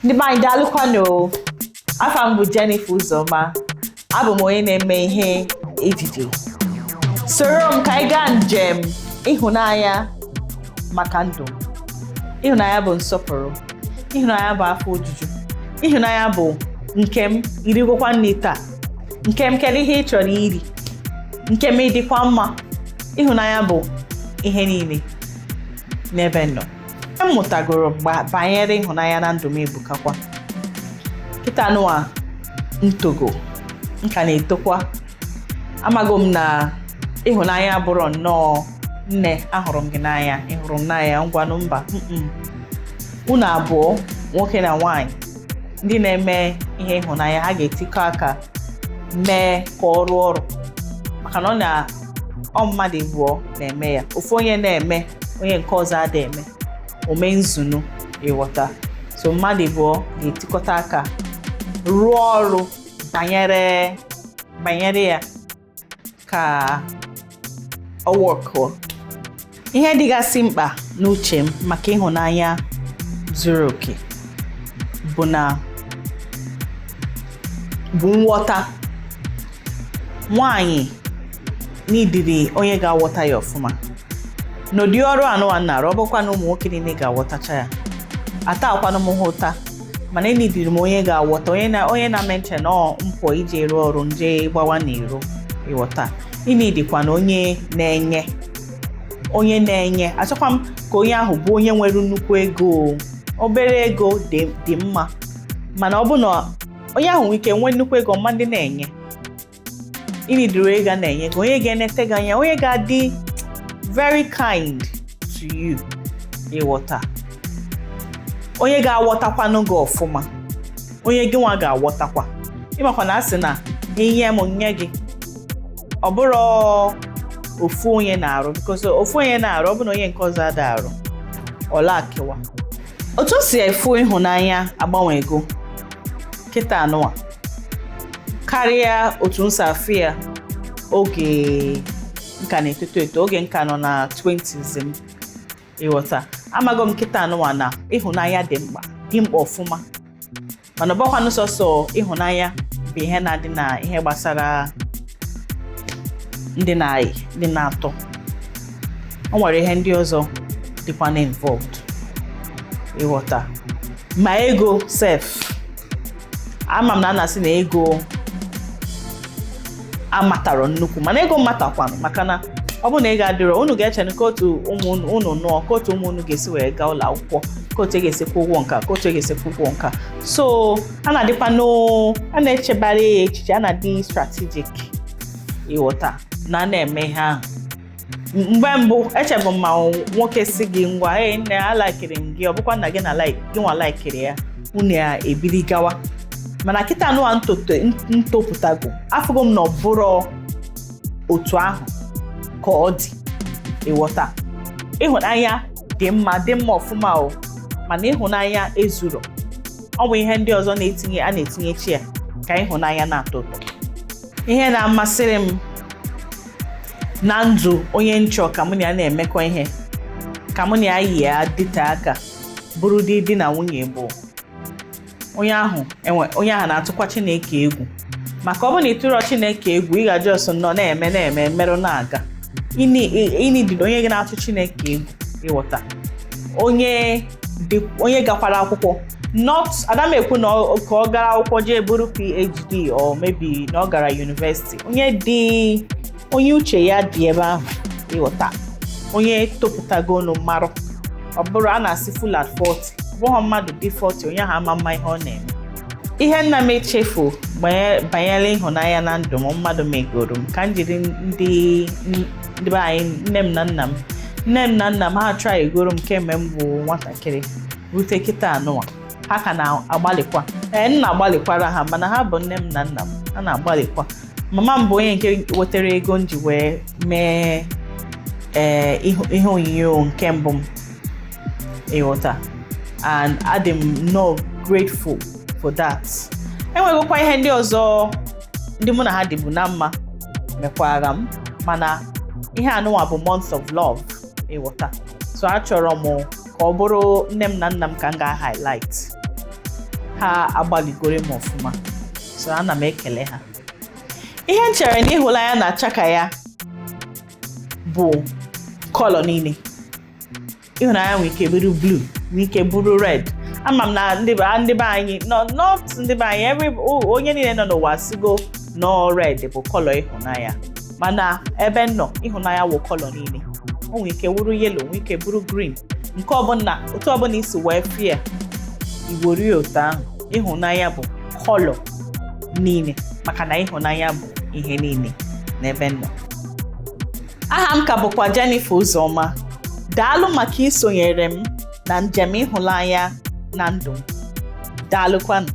Ndị be anyị, daalụkwanụ. Afa m bụ Jennifer Uzoma. Abụ m onye na-eme ihe ejije. Soro m ka anyị gaa njem ịhụnanya maka ndụ m. Ịhụnanya bụ nsọpụrụ, ịhụnanya bụ afọ ojuju, ịhụnanya bụ nke m irigokwa nri taa, nke m kedu ihe ị chọrọ iri, nke m ịdịkwa mma. Ịhụnanya bụ ihe niile n'ebe m nọ. M mụtagoro banyere ịhụnanya na ndụ m ebukakwa. Kịta nụwa ntogo m ka na-etokwa, amago m na ịhụnanya bụrụ nnọọ nne ahụrụ m gị n'anya, ịhụrụ m n'anya, ngwanụ, mba. Unu abụọ, nwoke na nwaanyị, ndị na-eme ihe ịhụnanya, ha ga-etikọ aka mee ka ọ rụọ ọrụ, maka na ọ na ọ mmadụ abụọ na-eme ya. Ofu onye na-eme, onye nke ọzọ ada eme ome nzunu, ịghọta? So mmadụ abụọ ga-etikọta aka rụọ ọrụ banyere ya ka ọ wọkụọ. Ihe dịgasị mkpa n'uche m maka ịhụnanya zuru oke bụ na bụ nghọta. Nwaanyị n'idiri onye ga-aghọta ya ọfụma n'ụdị ọrụ anụwa nna-arụ. Ọ bụkwa na ụmụ nwoke niile ga-aghọtacha ya, atakwanụ m ha ụta, mana enidiri m onye ga-aghọta, onye na-eme nche na ọ mpụ ije rụọ ọrụ nje gbawa n'iro, ịghọta? Ịnidikwa na onye na-enye, onye na-enye. Achọkwa m ka onye ahụ bụ onye nwere nnukwu ego o. Obere ego dị mma, mana ọ bụ na onye ahụ nwere ike nwee nnukwu ego mma ndị na-enye, ịnidiri onye ga na-enye gị, onye ga-enete gị anya, onye ga-adị very kind to you, ịghọta? Onye ga-aghọtakwanụ gị ọfụma, onye gị nwa ga-aghọtakwa. Ịmakwa na a sị na inye m nye gị, ọ bụrụ ofu onye na-arụ, because ofu onye na-arụ, ọ bụ na onye nke ọzọ ada arụ, ọla akịwa. Otu o si efu ịhụnanya agbanwego kịta anụwa karịa otu m si afụ ya oge nka na-etoto eto, oge nka nọ na 20s m, ịghọta? Amago m kịta anụwa na ịhụnanya dị mkpa, dị mkpa ọfụma, mana ọ bụkwanụ sọsọ ịhụnanya bụ ihe na-adị na ihe gbasara ndị na-ayị, ndị na-atọ. O nwere ihe ndị ọzọ dịkwa na involved, ịghọta? Ma ego sef. Ama m na a na-asị na ego amatarọ nnukwu, mana ego matakwanụ, maka na ọ bụ na ego adịrọ, unu ga-eche ka otu ụmụ unu nụọ, ka otu ụmụ unu ga-esi wee gaa ụlọ akwụkwọ, ka otu e ga-esi kwụ ụgwọ nka, ka otu e ga-esi kwụ ụgwọ nka. So a na-adịkwa no a na-echebara ya echiche, a na-adị strategic, ịghọta? Na a na-eme ihe ahụ. Mgbe mbụ, echebu m ma nwoke si gị, "Ngwa, ee nne, alikiri m gị," ọ bụkwa na gị na like gị nwa likiri ya, unu ya ebiri gawa. Mana kịta anụwa ntopụtago, afụgo m na ọ bụrụ otu ahụ ka ọ dị, ịghọta? Ịhụnanya dị mma, dị mma ọfụma o, mana ịhụnanya ezuro. Ọ bụ ihe ndị ọzọ na-etinye, a na-etinyechi ya ka ịhụnanya na-atọ ụtọ. Ihe na-amasịrị m na ndụ onye nchọ ka mụ na ya na-emekọ ihe, ka mụ na ya yi ya dịte aka bụrụ di di na nwunye, bụ onye ahụ enwe onye ahụ na-atụkwa Chineke egwu, maka ọ bụrụ na ị tụrọ Chineke egwu, ị ga-ajụ ọsọ nọ na-eme na-eme mmerụ na-aga. Ịnidiri onye gị na-atụ Chineke egwu, ịghọta? Onye dị, onye gakwara akwụkwọ. Not ada m ekwu na ka ọ gara akwụkwọ jee bụrụ PhD or maybe na ọ gara university. Onye dị, onye uche ya dị ebe ahụ, ịghọta? Onye topụtagonu mmarụ. Ọ bụrụ a na-asị full at 40, ọ bụghị mmadụ dị 40 onye ahụ ama mma ihe ọ na-eme. Ihe nna m echefu banyere ịhụnanya na ndụ m, mmadụ megoro m, ka m jiri ndị be anyị, nne m na nna m. Nne m na nna m, ha try egoro m kemgbe m bụ nwatakịrị rute kịta anụwa. Ha ka na-agbalịkwa. Ee, m na-agbalịkwara ha, mana ha bụ nne m na nna m, ha na-agbalịkwa. Mama m bụ onye nke wetara ego m ji wee mee ee ihe onyonyo nke mbụ m, ịghọta? And adị m nnọọ grateful for that. Enwegokwa ihe ndị ọzọ ndị mụ na ha dịbu na mma mekwara m, mana ihe anụnwa bụ month of love, ịghọta? So achọrọ m ka ọ bụrụ nne m na nna m ka m ga-highlight. Ha agbaligoro m ọfụma, so ana m ekele ha. Ihe m chere na ịhụnanya na-acha ka ya bụ colour niile. Ịhụnanya nwere ike bụrụ blue, nwee ike bụrụ red. Ama m na ndị be anyị, not ndị be anyị, every onye niile nọ n'ụwa sigo nọ red bụ colour ịhụnanya, mana ebe m nọ, ịhụnanya wụ colour niile. O nwere ike wụrụ yellow, nwee ike bụrụ green, nke ọbụla, otu ọbụla isi wee fie iwori ya otu ahụ. Ịhụnanya bụ colour niile, maka na ịhụnanya bụ ihe niile n'ebe m nọ. Aha m ka bụkwa Jennifer Uzoma. Daalụ maka isonyere m na njem ịhụnanya na ndụ m. Daalụkwanụ.